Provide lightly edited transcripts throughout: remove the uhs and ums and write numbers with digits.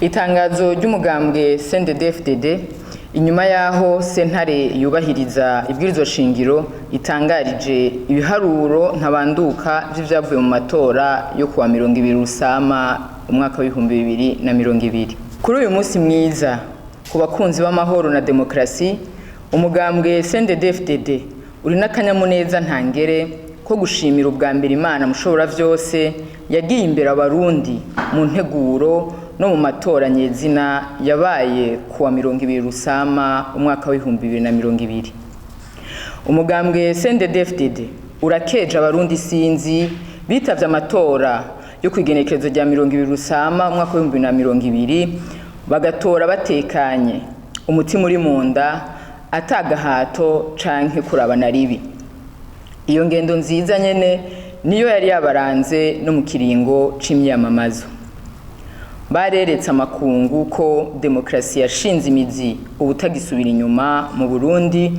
Itangazo ry'umugambwe CNDD-FDD inyuma yaho sentare yubahiriza ibwirizwa shingiro itangarije ibiharuro ntabanduka vy'ivyavuye mu matora yo kuwa 20 Rusama umwaka w'2020. Kuri uyu munsi mwiza ku bakunzi b'amahoro na demokrasi, umugambwe CNDD-FDD uri n'akanyamuneza ntangere ko gushimira ubwa mbere Imana mushobora vyose yagiye imbere abarundi mu nteguro no mu matora nyezina yabaye kuwa 20 Rusama umwaka w'2020. Umugambwe CNDD-FDD urakeje abarundi sinzi bitavye amatora yo kwigenekerezo rya 20 Rusama umwaka w'2020, bagatora batekanye, umutima uri munda, atagahato canke kurabana ribi. Iyo ngendo nziza nyene niyo yari yabaranze no mu kiringo c'imyamamazo. Bareretse amakungu ko demokrasi yashinze imizi ubutagisubira inyuma mu Burundi,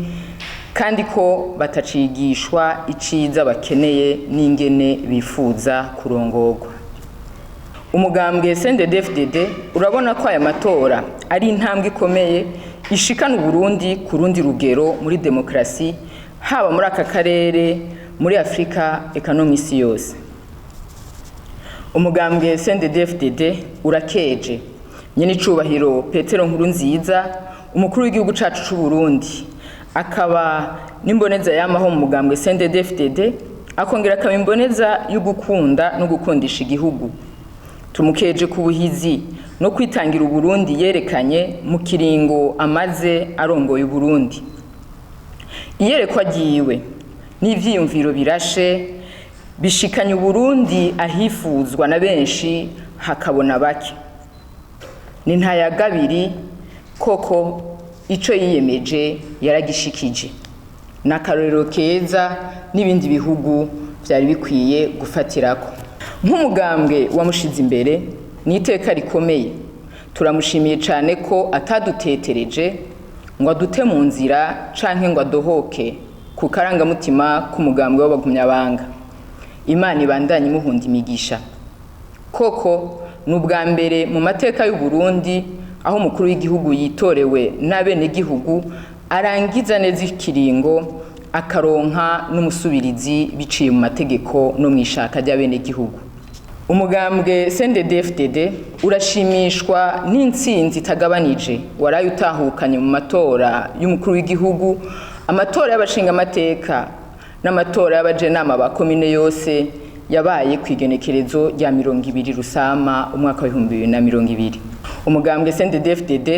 kandi ko batacigishwa iciza bakeneye n'ingene bifuza kurongorwa. Umugambwe CNDD-FDD urabona ko aya matora ari intambwe ikomeye ishikana Uburundi ku rundi rugero muri demokrasi, haba muri aka karere, muri Afrika, eka no mw'isi yose. Umugambwe CNDD-FDD urakeje nyenicubahiro Petero Nkurunziza, umukuru w'igihugu cacu c'u Burundi, akaba n'imboneza yamaho mu mugambwe CNDD-FDD, akongera akaba imboneza y'ugukunda no gukundisha igihugu. Tumukeje ku buhizi no kwitangira Uburundi yerekanye mu kiringo amaze arongoye Uburundi. Iyerekwa ryiwe n'ivyiyumviro birashe bishikanye Uburundi ahifuzwa na benshi hakabona bake. Ni ntayagabiri koko, ico yiyemeje yaragishikije. N'akarorero keza n'ibindi bihugu vyari bikwiye gufatirako. Nk'umugambwe wamushize imbere ni iteka rikomeye. Turamushimiye cane ko atadutetereje ngo adute mu nzira canke ngo adohoke ku karangamutima k'umugambwe w'abagumyabanga. Imana ibandanye imuhunda imigisha. Koko ni ubwa mbere mu mateka y'u Burundi aho umukuru w'igihugu yitorewe n'abenegihugu arangiza neza ikiringo, akaronka n'umusubirizi biciye mu mategeko no mw'ishaka ry'abenegihugu. Umugambwe CNDD-FDD urashimishwa n'intsinzi itagabanije waraye utahukanye mu matora y'umukuru w'igihugu, amatora y'abashingamateka n'amatora y'abajenama ba komine yose yabaye kw'igenekerezo rya 20 Rusama umwaka w'2020. Umugambwe CNDD-FDD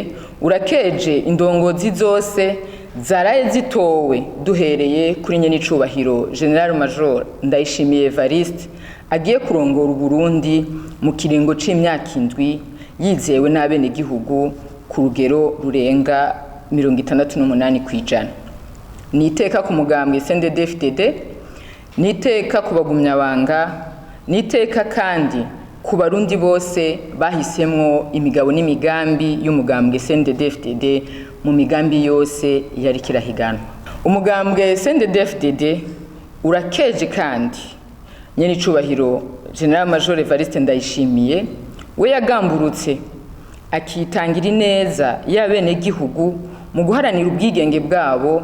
urakeje indongozi zose zaraye zitowe, duhereye kuri nyenicubahiro General Major Ndayishimiye Evariste agiye kurongora Uburundi mu kiringo c'imyaka 7, yizewe n'abenegihugu ku rugero rurenga 68%. Ni iteka ku mugambwe CNDD-FDD, ni iteka ku bagumyabanga, ni iteka kandi ku barundi bose bahisemwo imigabo n'imigambi y'umugambwe CNDD-FDD mu migambi yose yari kirahiganwa. Umugambwe CNDD-FDD urakeje kandi nyenicubahiro General Major Evariste Ndayishimiye, we yagamburutse akitangira ineza y'abenegihugu mu guharanira ubwigenge bwabo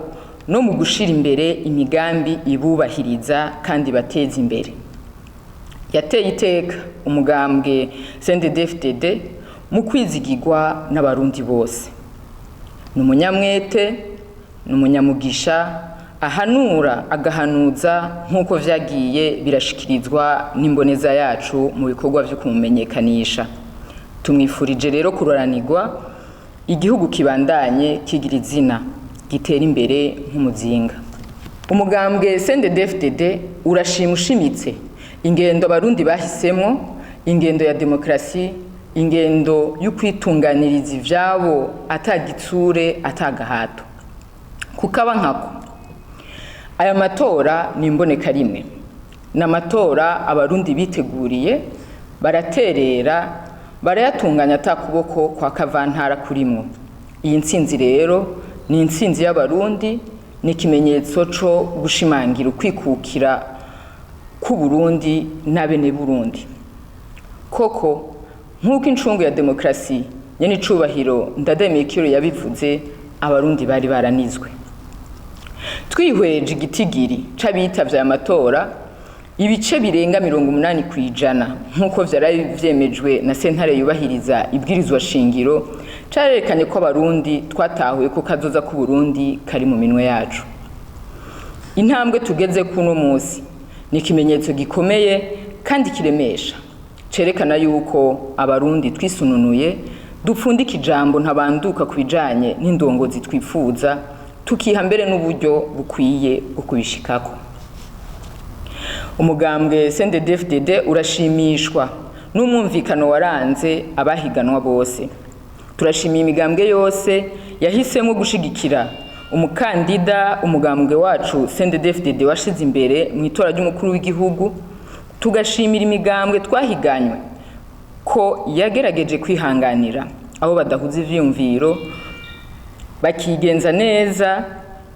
no mu gushira imbere imigambi ibubahiriza kandi bateza imbere. Yateye iteka umugambwe CNDD-FDD mu kwizigirwa n'abarundi bose. Ni umunyamwete, ni umunyamugisha, ahanura agahanuza nk'uko vyagiye birashikirizwa n'imboneza yacu mu bikorwa vyo kumumenyekanisha. Tumwifurije rero kuroranirwa, igihugu kibandanye kigira izina, gitera imbere nk'umuzinga. Umugambwe CNDD-FDD urashima ushimitse ingendo abarundi bahisemwo, ingendo ya demokrasi, ingendo y'ukwitunganiriza ivyabo atagitsure atagahato. Kukaba nkako, aya matora ni imboneka rimwe. Ni amatora abarundi biteguriye, baraterera, barayatunganya atakuboko kwa kavantara kurimwo. Iyi ntsinzi rero ni intsinzi y'abarundi, ni ikimenyetso co gushimangira ukwikukira k'Uburundi n'abene Burundi. Koko Nk'uko incungu ya demokarasi nyene icubahiro Ndadaye Melchior yabivuze, Abarundi bari baranizwe. Twihweje igitigiri c'abitavye aya matora, ibice birenga 80% nk'uko vyaraye vyemejwe na sentare yubahiriza ibwirizwa shingiro, carerekanye ko Abarundi twatahuye ko kazoza k'Uburundi kari mu minwe yacu. Intambwe tugeze kuno musi ni ikimenyetso gikomeye kandi kiremesha, cerekana yuko Abarundi twisununuye, dupfundika ijambo ntabanduka ku bijanye n'indongozi twifuza, tukiha mbere n'uburyo bukwiye bwo kubishikako. Umugambwe CNDD-FDD urashimishwa n'umwumvikano waranze abahiganwa bose. Turashimiye imigambwe yose yahisemo gushigikira umukandida umugambwe wacu CNDD-FDD washize imbere mu itora ry'umukuru w'igihugu, tugashimira imigambwe twahiganywe ko yagerageje kwihanganira abo badahuza ivyiyumviro, bakigenza neza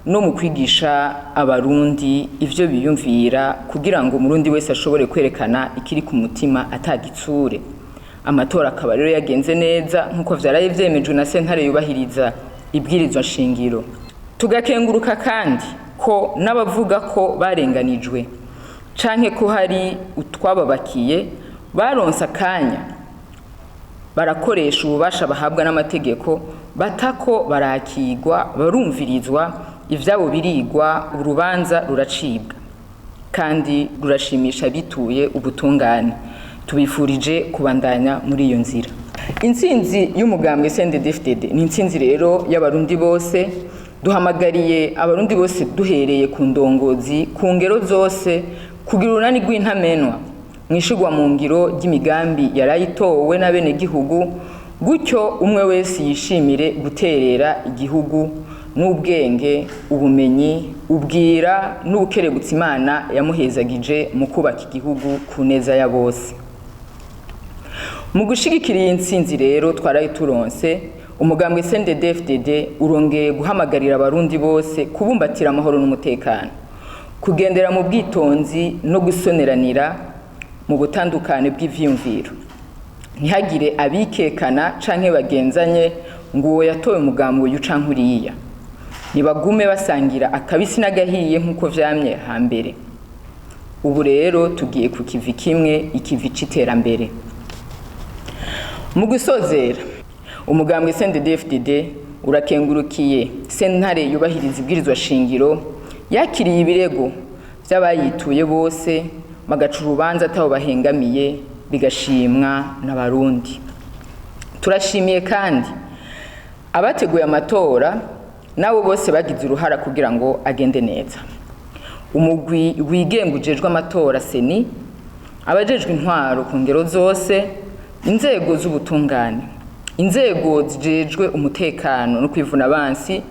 no mu kwigisha Abarundi ivyo biyumvira, kugira ngo Umurundi wese ashobore kwerekana ikiri ku mutima atagitsure. Amatora akaba rero yagenze neza nk'uko vyaraye vyemejwe na sentare yubahiriza ibwirizwa shingiro. Tugakenguruka kandi ko n'abavuga ko barenganijwe canke ko hari utwababakiye baronse akanya barakoresha ububasha bahabwa n'amategeko, batako barakigwa, barumvirizwa, ivyabo birigwa, urubanza ruracibwa kandi rurashimisha bituye ubutungane. Tubifurije kubandanya muri iyo nzira. Intsinzi y'umugambwe CNDD-FDD ni intsinzi rero y'Abarundi bose. Duhamagariye Abarundi bose duhereye ku ndongozi ku ngero zose kugira urunani rw'intamenwa mwishigwa mu ngiro ry'imigambi yarayitowe n'abenegihugu, gutyo umwe wese yishimire guterera igihugu n'ubwenge, ubumenyi, ubwira n'ubukerebutsi Imana yamuhezagije mu kubaka igihugu ku neza ya bose. Mu gushigikira iyi ntsinzi rero twaraye turonse, umugambwe CNDD-FDD urongeye guhamagarira Abarundi bose kubumbatira amahoro n'umutekano, kugendera mu bwitonzi no gusoneranira mu butandukane bw'ivyiyumviro. Ntihagire abikekana canke bagenzanye ngo uwo yatoye umugambi uyu canke uriya. Nibagume basangira akabisi n'agahiye nk'uko vyamye hambere. Ubu rero tugiye ku kivi kimwe, ikivi c'iterambere. Mu gusozera, umugambwe CNDD-FDD urakengurukiye sentare yubahiriza ibwirizwa shingiro yakiriye ibirego vy'abayituye bose, bagaca urubanza ataho bahengamiye, bigashimwa n'Abarundi. Turashimiye kandi abateguye amatora nabo bose bagize uruhara kugira ngo agende neza. Umugwi wigenga ujejwe amatora CENI, abajejwe intwaro ku ngero zose, inzego z'ubutungane, inzego zijejwe umutekano no kwivuna abansi,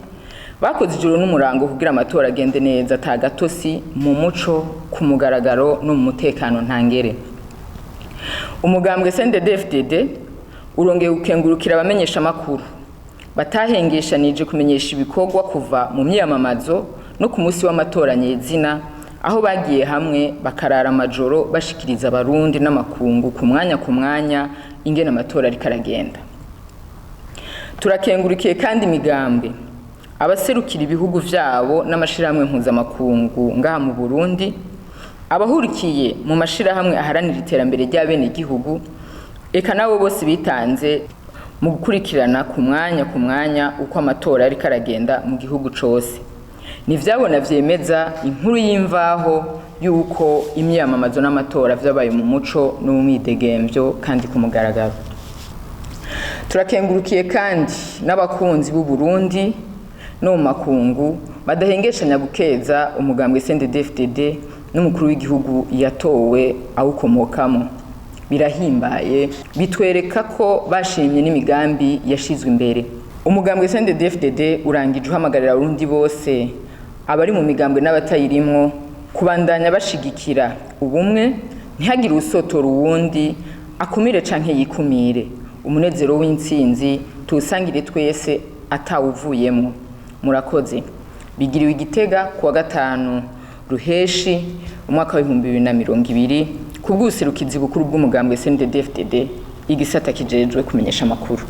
bakoze ijoro n'umurango kugira amatora agende neza atagatosi, mu muco, ku mugaragaro no mu mutekano ntangere. Umugambwe CNDD-FDD urongeye gukengurukira abamenyesha amakuru batahengeshanije kumenyesha ibikorwa kuva mu myiyamamazo no ku munsi w'amatora nyezina, aho bagiye hamwe bakarara amajoro bashikiriza Abarundi n'amakungu ku mwanya ku mwanya ingene amatora ariko aragenda. Turakengurikiye kandi imigambwe, abaserukira ibihugu vyabo n'amashirahamwe mpuzamakungu ngaha mu Burundi, abahurikiye mu mashirahamwe aharanira iterambere ry'abenegihugu, eka nabo bose bitanze mu gukurikirana ku mwanya ku mwanya uko amatora ariko aragenda mu gihugu cose. Nivyabona vyemeza inkuru y'imvaho yuko imyiyamamazo n'amatora vyabaye mu muco no mu mwidegemvyo kandi ku mugaragaro. Turakengurukiye kandi n'abakunzi b'u Burundi no mu makungu badahengeshanya gukeza umugambwe CNDD-FDD n'umukuru w'igihugu yatowe awukomokamo. Birahimbaye, bitwereka ko bashimye n'imigambi yashizwe imbere. Umugambwe CNDD-FDD urangije uhamagarira Abarundi bose, abari mu migambwe n'abatayirimwo, kubandanya bashigikira ubumwe, ntihagire usotora uwundi, akumire canke yikumire. Umunezero w'intsinzi tuwusangire twese atawuvuyemwo. Murakoze. Bigiriwe Igitega kuwa gatanu Ruheshi umwaka wa 2020 ku bw'ubuserukizi bukuru bw'umugambwe CNDD-FDD. Igisata kijejwe kumenyesha amakuru.